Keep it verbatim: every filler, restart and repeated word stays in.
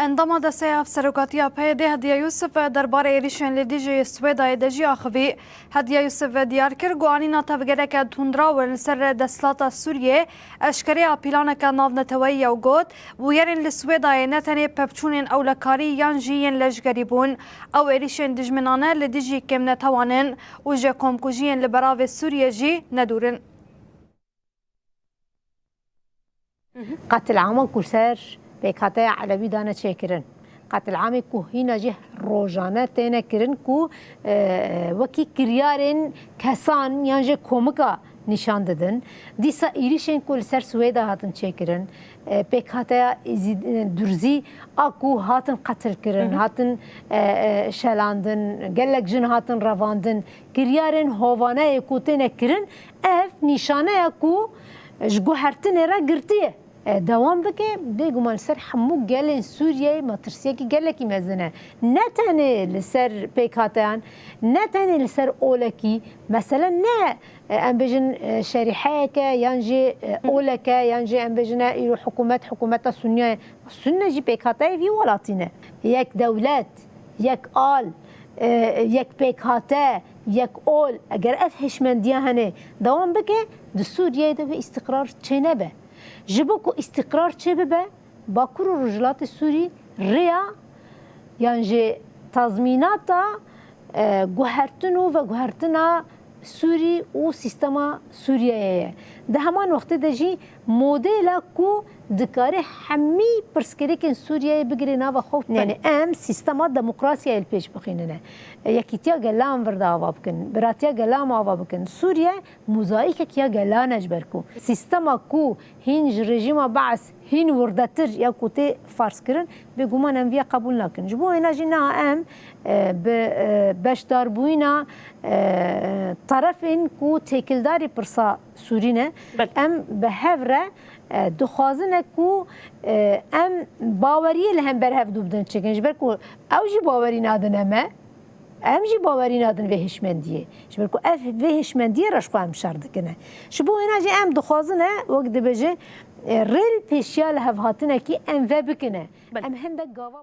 Endama Desteya Hevserokatiya P Y D Hediye Yusuf derbarê êrîşên li dijî Swêdayê de jî axivî. Hediye Yusuf diyar kir ku anîna tevgereke tundraw li ser desthilata Sûriyê eşkereya planeke navneteweyî ye û got, bûyerên li Swêdayê ne tenê pevçûnên ewlekarî yan jî yên leşkerî bûn. Ew êrîşên dijminane li dijî kêmnetewan in û ji komkujiyên li beravê Sûriyê jî nedûr in. Qetilama ku ser pêkhateya Elewî dane çêkirin, qetilamê ku hîna jî rojane têne kirin ku e, wekî kiryarên kesan yan jî komika nîşan didin. Dîsa êrîşên ku li ser Swêda hatin çêkirin, e, pêkhateya Êzîd-, e, Durzî a ku hatin qetil kirin, hatin e, e, şelandin, gelek jin hatin revandin. Kiryarên hovane yê ku têne kirin, ev nîşaneya ku ji guhertinê re girtiye. E, dewam bike, bêguman li ser hemû gelên Sûriyeyê metirsiyekî gelekî mezin e. Ne tenê li ser pêkhateyan, ne tenê li ser olekî. Mesele ne, e, em bêjin, e, şerîheyeke yan jî e, oleke yan jî em bêjine îro hikûmet, hikûmeta Sunniye. Sunne jî pêkhateyê vî welatî ne. Yek dewlet, yek al, e, yek pêkhate, yek ol, eger ev hişmendiya hene dewam bike, di Sûriyeyê de vê îstiqrar çênebe. Ji bo ku îstiqrar çêbibe, Bakur û Rojhilatê Sûrî rêya yan jî tazmînata e, guhertin û veguhertina Sûrî û sîstema Sûriyeyê ye. Di heman wextê de jî modela ku dikare hemî pirsgirêkên Sûriyeyê bigire nava xwe. Yanî em sîstema demokrasiyayê li pêş bixînine. Yekîtiya gelan vir de ava bikin, biratiya gelan ava bikin. Sûriye mozaîkek ya gelan e ji ber ku sîstema ku hîn ji rejîma Beas hîn wirdetir ya ku tê farz kirin, bêguman em viya qebûl nakin. Ji bo wêna jî niha em e, bi e, beşdarbûyîna e, terefên ku têkildarî pirsa Sûrî ne, em bi hev re e, dixwazine ku e, em baweriyê li hember hevdû bidin çêkin. Ji ber ku ew jî bawerî nadine me, em jî bawerî nadin vê hişmendiyê. Ji ber ku ev vê hişmendiyê re ji xwe em şer dikine. Ji bo wêna jî em dixwazine, wek dibêje, e, rê li pêşiya lihevhatinekî em vebikine. Em hindek gava